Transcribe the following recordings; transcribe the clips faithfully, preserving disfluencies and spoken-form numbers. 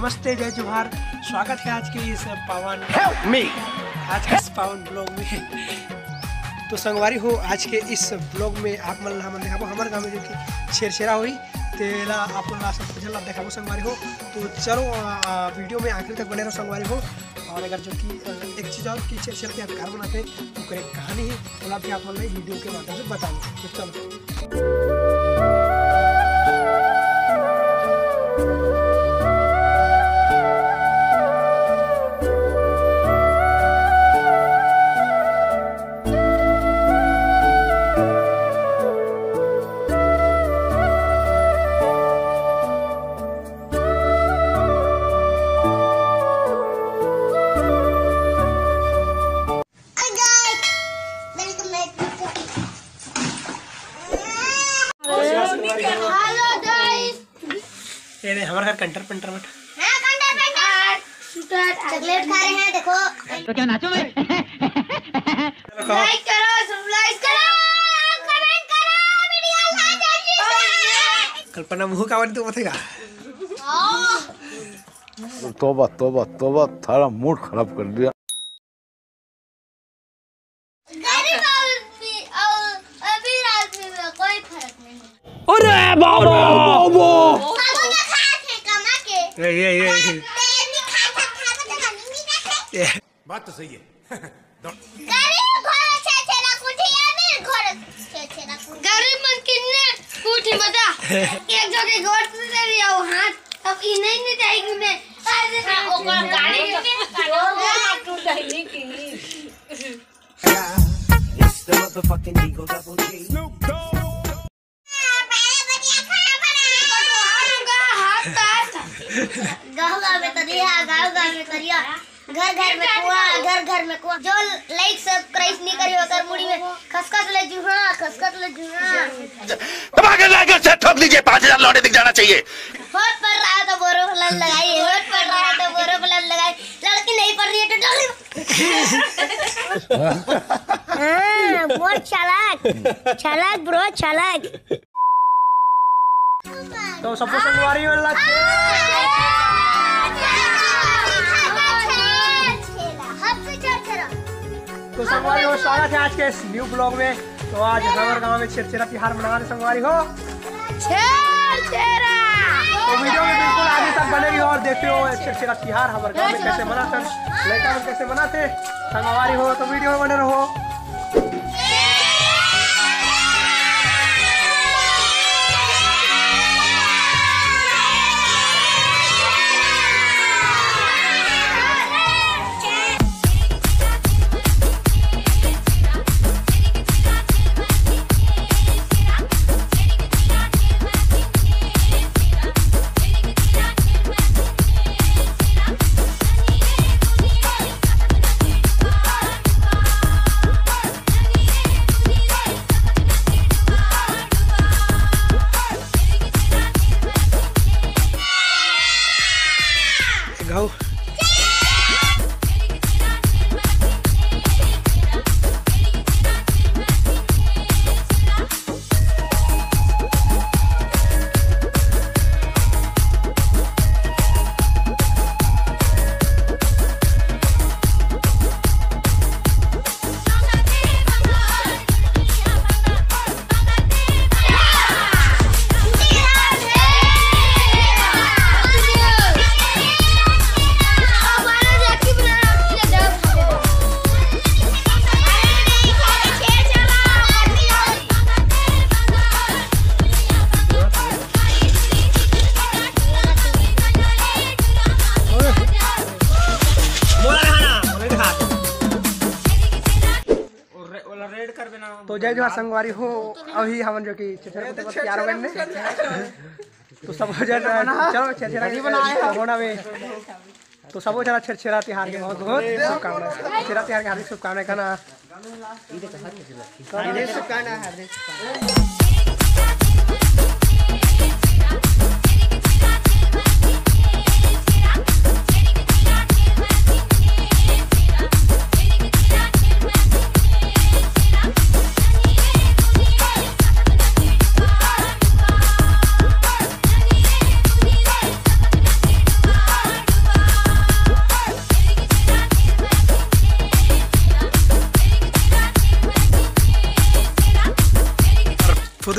नमस्ते, जय जोहार। स्वागत है आज के इस पावन आज के इस पावन ब्लॉग में। तो संगवारी हो, आज के इस ब्लॉग में आप मन ला हमन देखाबो हमर गाँव में जो कि छेरछेरा होही, तेला आप मन ला सब कुछ ला देखाबो संगवारी हो। तो चलो, आ, आ, वीडियो में आखिर तक बने रहो संगवारी हो। और अगर जो कि, अ, एक चीज और कि छेरछेरा के हथियार बनाते हैं, ओकरे कहानी है, ओला भी आप मन ला वीडियो के माध्यम से बताऊंगा। तो चलो। Hello guys। ये नहीं, हमारे घर कंटर पंटर मत। हाँ, कंटर पंटर। चॉकलेट खा रहे हैं, देखो। तो क्या नाचो मैं? चलो, खाओ। Like करो, subscribe करो, comment करो, video ला जल्दी से। कल्पना मुंह का बन तू बतेगा। तोबा, तोबा, तोबा, थारा मूड खराब कर दिया। गरीब आदमी और अमीर आदमी में कोई फर्क नहीं है। अरे बाबा, बाबा। बाबा ने खाए थे कमा के। ये, ये, ये, ये। तेल नहीं खाता, खाता तो नहीं मिला है। ये। बात तो सही है। गरीब घर छेरछेरा कुटी, अमीर घर छेरछेरा कुटी। गरीब मन किन्ने कुटी बता। एक जो के गोड़ टूट रही है, वो हाथ अब ई नहीं, नहीं जाएगी मैं। हाँ, ओकर गाड़ी में हाथ टूट जाएगी कि। It's the motherfucking Eagle Double G. गाँव गाँव में तरिया, गाँव गाँव में तरिया, घर घर में कुआं, घर घर में कुआं। जो like subscribe नहीं करी ओकर मुड़ी में खसखस ले जुहा, खसखस ले जुहा। दबा के लाइक और शेयर ठोक दीजिए, पाँच हज़ार लौंडे दिख जाना चाहिए। होठ पर रहा तो बोरो प्लस लगाइए, होठ पर रहा तो बोरो प्लस लगाइए। लड़की नहीं पढ़ रही है तो डर। हाँ, बहुत चालाक, चालाक bro, चालाक। तो सबको संगवारी वाला तो संगवारी हो, स्वागत है आज के इस न्यू ब्लॉग में। तो आज हमारे गांव में छेरछेरा तिहार मना रहे संगवारी हो। छेरछेरा। तो वीडियो में बिल्कुल आगे तक बने रहियो और देखते हो छेरछेरा तिहार हमारे गांव में कैसे मनाथन, लड़का मन कैसे मनाथे। संगवारी हो तो वीडियो में बने रहो। गाओ। तो जय जोहार संगवारी हो, अभी हमन जो कि छेरछेरा कुटे बर तैयार हो गए ने। तो सब हो जाए, चलो छेरछेरा नहीं बनाए होना में। तो सबो झन छेरछेरा तिहार के बहुत बहुत शुभकामनाएं। छेरछेरा तिहार के हार्दिक शुभकामनाएं कहना। हार्दिक शुभकामनाएं, हार्दिक शुभकामनाएं।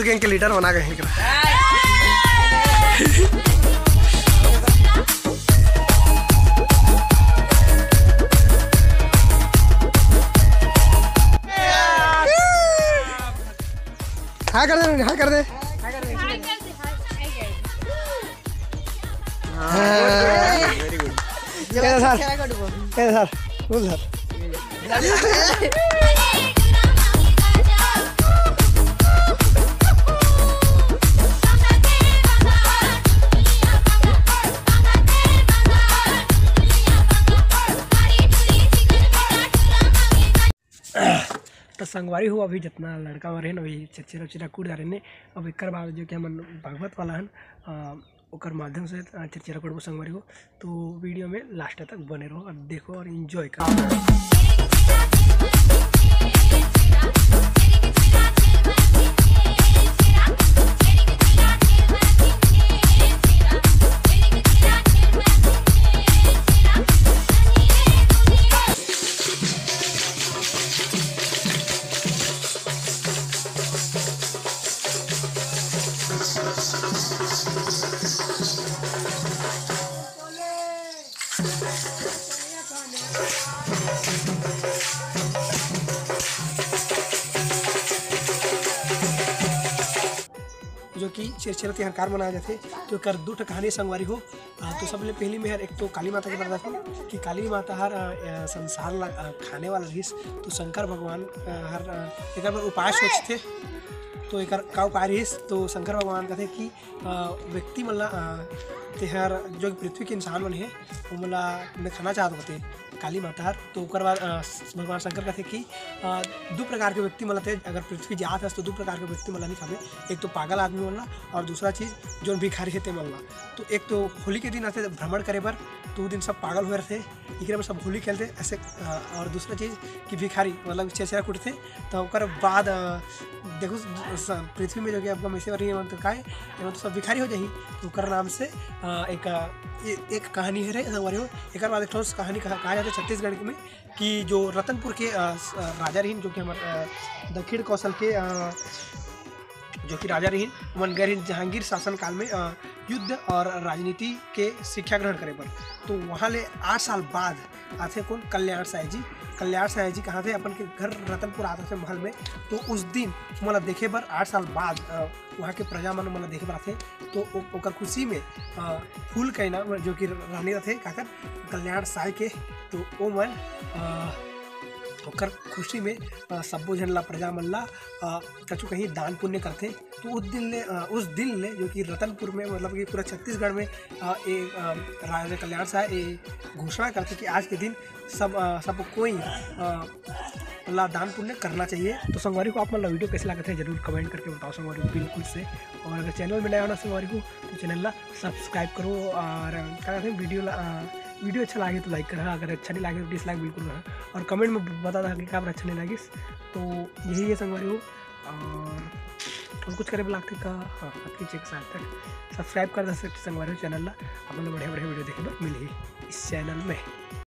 गैंग के लीडर बना गए हैं। हाय कर दे, हाय कर दे। हाँ। कैसे सर? कैसे सर? बोल सर। तो संगवारी हो, अभी जितना लड़का मन रहे ना, वही छेरछेरा उछेरा कूट डारे ने। अब एकर बाद जो कि हमन भागवत वाला हन, अ, ओकर माध्यम से, अ, छेरछेरा कूटबो संगवारी हो। तो वीडियो में लास्ट तक बने रहो और देखो और एंजॉय करो। जो कि छेरछेरा तिहार काबर मनाया जाथे, तो एकर दू ठो कहानी संगवारी हो। आ, तो सबले पहली मैं हर एक तो काली माता के बता देथौं कि काली माता हर, आ, आ, संसार ला, आ, खाने वाला रहिस, तो शंकर भगवान, आ, हर, आ, एकर बर उपाय सोचथे। तो एकर का उपाय रहिस? तो शंकर भगवान कथे कि, आ, व्यक्ति मन ला, आ, तेहर जो पृथ्वी के इंसान मन हे, ओमन ला मैं खाना चाहत होते काली माता हर। तो ओकर बाद, आ, भगवान शंकर कथे कि, आ, दू प्रकार के व्यक्ति मन ला ते, अगर पृथ्वी जात हस तो दू प्रकार के व्यक्ति मन ला नहीं खाबे, एक तो पागल आदमी मन ला और दूसरा चीज जोन भिखारी हे ते मन ला। तो एक तो होली के दिन आथे भ्रमण करे बर, तो वो दिन सब पागल हुए रहते, इकरे में सब होली खेलते ऐसे। अ, और दूसरा चीज कि भिखारी मतलब छेरछेरा कूटते, तो ओकर बाद, अ, देखो स-, स-, पृथ्वी में जो कि आपका वैसे वाली मतलब का है, ये मतलब सब भिखारी हो जाही, तो ओकर नाम से, अ, एक, अ, ए-, एक कहानी है रे संगवारी हो। एकर बाद एक ठोस कहानी कहा, कहा जाता है छत्तीसगढ़ में कि जो रतनपुर के, अ, स-, अ, राजा रहीन, जो कि हमारे, अ, दक्षिण कौशल के, अ, जो कि राजा रहीन, ओमन गए रहीन जहांगीर शासन काल में, अ, युद्ध और राजनीति के शिक्षा ग्रहण करे बर। तो वहाँ ले आठ साल बाद आथे कौन? कल्याण साय जी। कल्याण साय जी कहाँ थे? अपन के घर रतनपुर आते थे महल में। तो उस दिन मोला देखे बर आठ साल बाद, अ, वहाँ के प्रजा मन मोला देखे बर आथे। तो ओ-, ओकर खुशी में, अ, फूल कैना जो कि रानी रथे काकर कल्याण साय के, तो ओमन, अ, ओकर खुशी में, अ, सब्बो झन ला, प्रजा मन ला, अ, कछु कहीं दान पुण्य करथे। तो उस दिन ले, अ, उस दिन ले जो कि रतनपुर में, मतलब कि पूरा छत्तीसगढ़ में, अ, ए, अ, राजा कल्याण साय ए घोषणा करथे कि आज के दिन सब, अ, सब कोई, अ, ला दान पुण्य करना चाहिए। तो संगवारी हो, आप मन ला वीडियो कैसे लागत है, जरूर कमेंट करके बताओ संगवारी हो, बिल्कुल से। और अगर चैनल में नया हो ना संगवारी हो, तो चैनल ला सब्सक्राइब करो और का कहते हैं, वीडियो ला, अ, वीडियो अच्छा लागे तो लाइक करा, अगर अच्छा नहीं लागे तो डिसलाइक बिल्कुल करा। और कमेंट में बता दा कि काबर अच्छा नहीं लागिस। तो यही है संगवारी हो, और और कुछ करे बर लागथे का? हाँ, अतके चीज के साथ सब्सक्राइब कर दे सकते संगवारी हो चैनल ला। अपन ला बढ़िया बढ़िया वीडियो देखे बर मिलही इस चैनल में।